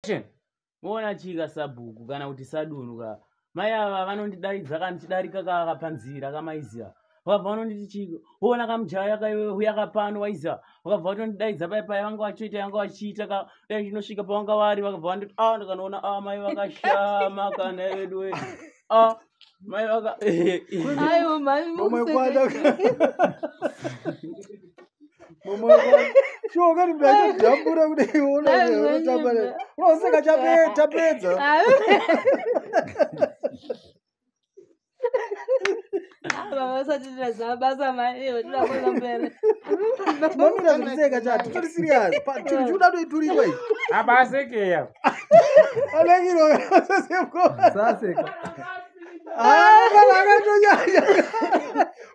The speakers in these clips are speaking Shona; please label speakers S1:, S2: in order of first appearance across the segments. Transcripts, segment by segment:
S1: Action.
S2: Moona chika sabhuku kana kuti sadunhu ka. Mai ava vanondidaidza kana ndichidarika ka panzira kamaiziva. Vakabva vanonditi chiko. Woona kamujaya kaiwe huya kapano waiziva. Vakabva vatondidaidza pai pai vanga vachoita yanga vachiita ka. Dai ndinosvika pavanga vari vakabva vanditi ah ndikanoona ah mai vakashama kana vedu we. Ah mai vaka
S3: Aiwa mhani
S4: Mumwe kwana. Mumwe kwana. Shuwa ukati mntu achajambura kudai uona
S3: Ai,
S4: unotamba
S3: manyemba.
S4: unoseka chapedza.
S3: Baba basa maiwe tinoda mbere.
S4: Mamira zvikuseka cha titori serious. Chinhu chikuda toiturikwa ichi.
S1: Apa asekeya.
S4: Anekiro saseko.
S5: Saseka.
S4: Ah, kana akatonyanya.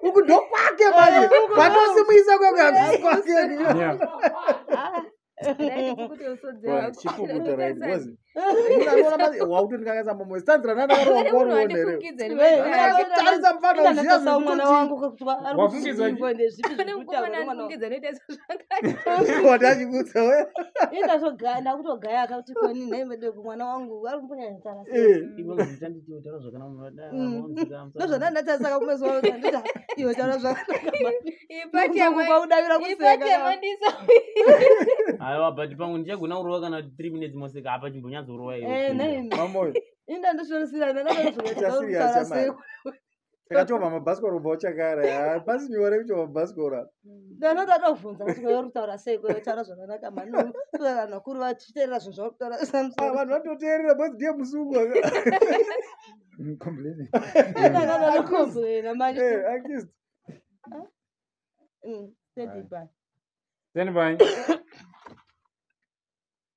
S4: Uku ndokwake manje. Kwatosimuisa kwake hakusi kwake.
S1: Yeah.
S4: Chipukuta right because munhu anoona wakutondikanganisa mumwe stanzira nandakarowa here. Tarisa mufana uziya
S3: Ndakatasa mwana
S4: zvekutoti
S3: wangu kuti ari
S1: Wafungidzwa
S3: kuzvipo ndezvipi zviri kutaurwa mwana wangu.
S4: wati achikudza we.
S3: Ndakutogaya kuti koni nhai mwana wangu ari kumbonyanyotara sei.
S4: Eh.
S2: Ivo zvichanditi taura zvakanaka munhu adai,
S3: Mm.
S2: vanonzwika,
S3: Ndozvona ndatasaka kumeso ndita iwe taura zvakanaka. Kwaudavira kuseka.
S2: Aiwa but pamwe ndichagona kurova kana 3 minutes moseka apa chimbonyatsorowa
S3: Eh,
S2: iwe.
S3: nhai.
S4: Mamoyo.
S3: Inda ndoshorisira
S4: Ita serious
S3: ndakazozvitaura sei.
S4: chamai. Takachova mabhasikoro ubva uchakara. Hapasi nyore kuchova mabhasikoro.
S3: Ndanoda tovhunza kuti kweuri kutaura sei kwewe taura zvakanaka mhani vanhu vakuru vachiteerera zvinhu zvauri kutaura
S4: Ah, vanhu vanototeerera because ndiye musungu.
S5: Complaining.
S3: Ndanokomplaina manje.
S4: Eh, accused.
S3: Steady by.
S1: Stand by.